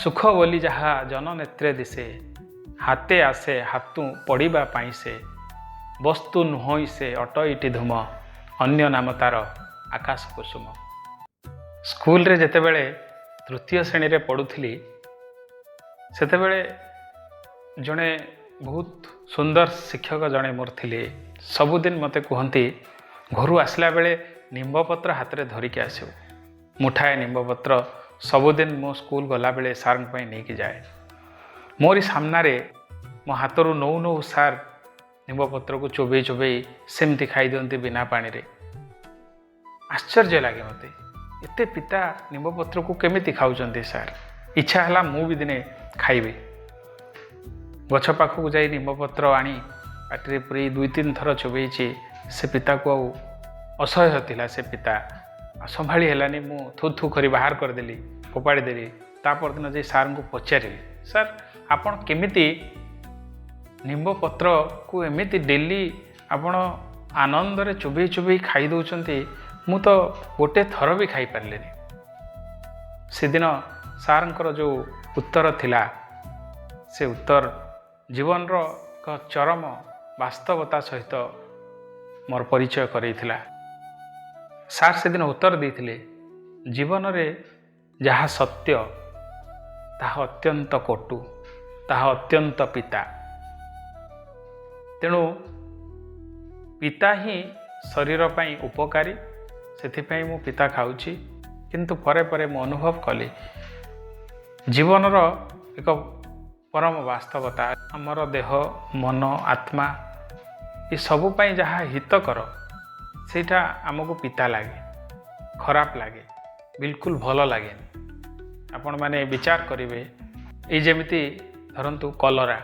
ସୁଖ ବୋଲି ଯାହା ଜନନେତ୍ରେ ଦିଶେ, ହାତେ ଆସେ ହାତୁ ପଡ଼ିବା ପାଇଁ ସେ, ବସ୍ତୁ ନୁହଁଇ ସେ ଅଟଇଟି ଧୂମ, ଅନ୍ୟ ନାମ ତାର ଆକାଶ କୁସୁମ। ସ୍କୁଲରେ ଯେତେବେଳେ ତୃତୀୟ ଶ୍ରେଣୀରେ ପଢ଼ୁଥିଲି, ସେତେବେଳେ ଜଣେ ବହୁତ ସୁନ୍ଦର ଶିକ୍ଷକ ଜଣେ ମୋର ଥିଲେ। ସବୁଦିନ ମୋତେ କୁହନ୍ତି, ଘରୁ ଆସିଲା ବେଳେ ନିମ୍ବପତ୍ର ହାତରେ ଧରିକି ଆସିବୁ। ମୁଠାଏ ନିମ୍ବପତ୍ର ସବୁଦିନ ମୁଁ ସ୍କୁଲ ଗଲାବେଳେ ସାର୍ଙ୍କ ପାଇଁ ନେଇକି ଯାଏ। ମୋରି ସାମ୍ନାରେ ମୋ ହାତରୁ ନଉ ନଉ ସାର୍ ନିମ୍ବପତ୍ରକୁ ଚୋବେଇ ଚୋବେଇ ସେମିତି ଖାଇଦିଅନ୍ତି ବିନା ପାଣିରେ। ଆଶ୍ଚର୍ଯ୍ୟ ଲାଗେ ମୋତେ, ଏତେ ପିତା ନିମ୍ବପତ୍ରକୁ କେମିତି ଖାଉଛନ୍ତି ସାର୍? ଇଚ୍ଛା ହେଲା ମୁଁ ବି ଦିନେ ଖାଇବି। ଗଛ ପାଖକୁ ଯାଇ ନିମ୍ବପତ୍ର ଆଣି ପାଟିରେ ପୁରେଇ 2-3 ଥର ଚୋବେଇଛି। ସେ ପିତାକୁ ଆଉ ଅସହ୍ୟ ଥିଲା ସେ ପିତା, ଆଉ ସମ୍ଭାଳି ହେଲାନି। ମୁଁ ଥୁ ଥୁ କରି ବାହାର କରିଦେଲି, ଫୋପାଡ଼ି ଦେଲି। ତା ପରଦିନ ଯାଇ ସାର୍ଙ୍କୁ ପଚାରିଲି, ସାର୍, ଆପଣ କେମିତି ନିମ୍ବପତ୍ରକୁ ଏମିତି ଡେଲି ଆପଣ ଆନନ୍ଦରେ ଚୋବେଇ ଚୋବେଇ ଖାଇ ଦେଉଛନ୍ତି? ମୁଁ ତ ଗୋଟେ ଥର ବି ଖାଇପାରିଲିନି। ସେଦିନ ସାର୍ଙ୍କର ଯେଉଁ ଉତ୍ତର ଥିଲା, ସେ ଉତ୍ତର ଜୀବନର ଏକ ଚରମ ବାସ୍ତବତା ସହିତ ମୋର ପରିଚୟ କରେଇଥିଲା। ସାର୍ ସେଦିନ ଉତ୍ତର ଦେଇଥିଲେ, ଜୀବନରେ ଯାହା ସତ୍ୟ ତାହା ଅତ୍ୟନ୍ତ କଟୁ, ତାହା ଅତ୍ୟନ୍ତ ପିତା। ତେଣୁ ପିତା ହିଁ ଶରୀର ପାଇଁ ଉପକାରୀ, ସେଥିପାଇଁ ମୁଁ ପିତା ଖାଉଛି। କିନ୍ତୁ ପରେ ପରେ ମୁଁ ଅନୁଭବ କଲି ଜୀବନର ଏକ ପରମ ବାସ୍ତବତା, ଆମର ଦେହ, ମନ, ଆତ୍ମା ଏସବୁ ପାଇଁ ଯାହା ହିତକର, ସେଇଟା ଆମକୁ ପିତା ଲାଗେ, ଖରାପ ଲାଗେ, ବିଲକୁଲ ଭଲ ଲାଗେନି। ଆପଣମାନେ ବିଚାର କରିବେ, ଏଇ ଯେମିତି ଧରନ୍ତୁ କଲରା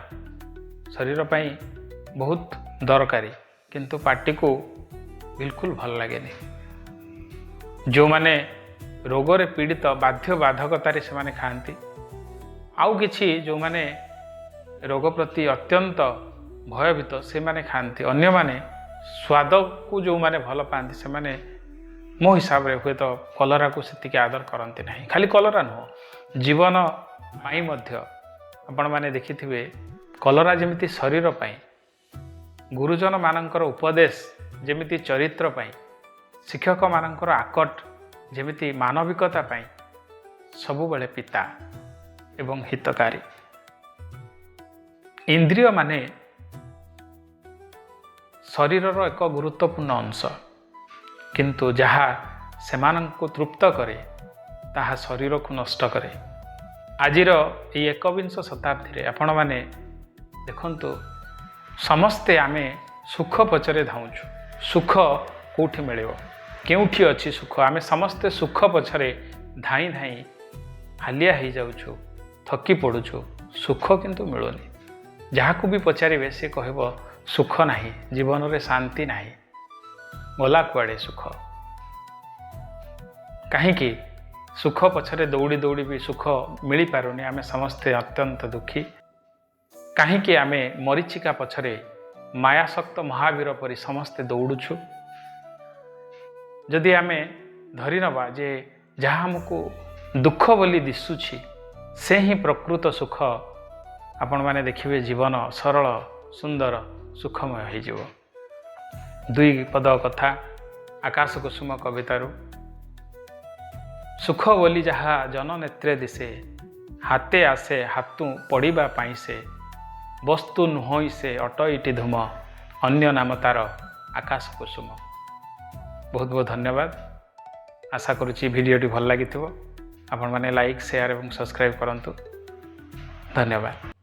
ଶରୀର ପାଇଁ ବହୁତ ଦରକାରୀ, କିନ୍ତୁ ପାଟିକୁ ବିଲକୁଲ ଭଲ ଲାଗେନି। ଯେଉଁମାନେ ରୋଗରେ ପୀଡ଼ିତ, ବାଧ୍ୟ ବାଧକତାରେ ସେମାନେ ଖାଆନ୍ତି। ଆଉ କିଛି ଯେଉଁମାନେ ରୋଗ ପ୍ରତି ଅତ୍ୟନ୍ତ ଭୟଭୀତ, ସେମାନେ ଖାଆନ୍ତି। ଅନ୍ୟମାନେ, ସ୍ୱାଦକୁ ଯେଉଁମାନେ ଭଲ ପାଆନ୍ତି, ସେମାନେ ମୋ ହିସାବରେ ହୁଏତ କଲରାକୁ ସେତିକି ଆଦର କରନ୍ତି ନାହିଁ। ଖାଲି କଲରା ନୁହଁ, ଜୀବନ ପାଇଁ ମଧ୍ୟ ଆପଣମାନେ ଦେଖିଥିବେ, କଲରା ଯେମିତି ଶରୀର ପାଇଁ, ଗୁରୁଜନମାନଙ୍କର ଉପଦେଶ ଯେମିତି ଚରିତ୍ର ପାଇଁ, ଶିକ୍ଷକମାନଙ୍କର ଆକଟ ଯେମିତି ମାନବିକତା ପାଇଁ, ସବୁବେଳେ ପିତା ଏବଂ ହିତକାରୀ। ଇନ୍ଦ୍ରିୟମାନେ ଶରୀରର ଏକ ଗୁରୁତ୍ୱପୂର୍ଣ୍ଣ ଅଂଶ, କିନ୍ତୁ ଯାହା ସେମାନଙ୍କୁ ତୃପ୍ତ କରେ ତାହା ଶରୀରକୁ ନଷ୍ଟ କରେ। ଆଜିର ଏଇ 21ଶ ଶତାବ୍ଦୀରେ ଆପଣମାନେ ଦେଖନ୍ତୁ, ସମସ୍ତେ ଆମେ ସୁଖ ପଛରେ ଧାଉଁଛୁ। ସୁଖ କେଉଁଠି ମିଳିବ? କେଉଁଠି ଅଛି ସୁଖ? ଆମେ ସମସ୍ତେ ସୁଖ ପଛରେ ଧାଇଁ ଧାଇଁ ହାଲିଆ ହେଇଯାଉଛୁ, ଥକି ପଡ଼ୁଛୁ, ସୁଖ କିନ୍ତୁ ମିଳୁନି। ଯାହାକୁ ବି ପଚାରିବେ, ସେ କହିବ ସୁଖ ନାହିଁ, ଜୀବନରେ ଶାନ୍ତି ନାହିଁ। ଗଲା କୁଆଡ଼େ ସୁଖ? କାହିଁକି ସୁଖ ପଛରେ ଦୌଡ଼ି ଦୌଡ଼ି ବି ସୁଖ ମିଳିପାରୁନି? ଆମେ ସମସ୍ତେ ଅତ୍ୟନ୍ତ ଦୁଃଖୀ। କାହିଁକି ଆମେ ମରିଚିକା ପଛରେ ମାୟାସକ୍ତ ମହାବୀର ପରି ସମସ୍ତେ ଦୌଡ଼ୁଛୁ? ଯଦି ଆମେ ଧରି ନେବା ଯେ ଯାହା ଆମକୁ ଦୁଃଖ ବୋଲି ଦିଶୁଛି ସେ ହିଁ ପ୍ରକୃତ ସୁଖ, ଆପଣମାନେ ଦେଖିବେ ଜୀବନ ସରଳ, ସୁନ୍ଦର, ସୁଖମୟ ହେଇଯିବ। ଦୁଇ ପଦ କଥା ଆକାଶ କୁସୁମ କବିତାରୁ। ସୁଖ ବୋଲି ଯାହା ଜନନେତ୍ରେ ଦିଶେ, ହାତେ ଆସେ ହାତୁ ପଡ଼ିବା ପାଇଁ ସେ, ବସ୍ତୁ ନୁହଁଇ ସେ ଅଟଇଟି ଧୂମ, ଅନ୍ୟ ନାମ ତାର ଆକାଶ କୁସୁମ। ବହୁତ ବହୁତ ଧନ୍ୟବାଦ। ଆଶା କରୁଛି ଭିଡ଼ିଓଟି ଭଲ ଲାଗିଥିବ। ଆପଣମାନେ ଲାଇକ୍, ସେୟାର ଏବଂ ସବସ୍କ୍ରାଇବ୍ କରନ୍ତୁ। ଧନ୍ୟବାଦ।